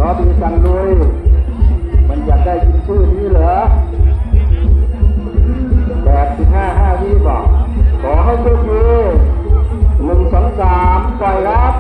ຂໍດີຈັ່ງເລີຍ ມັນຢາກໄດ້ຍິນຊື່ນີ້ເຫຼືອ ແປດສິບຫ້າ ຫ້າວິບໍ? ຂໍໃຫ້ໂຊກດີ ໜຶ່ງ ສອງ ສາມ ປ່ອຍແລ້ວ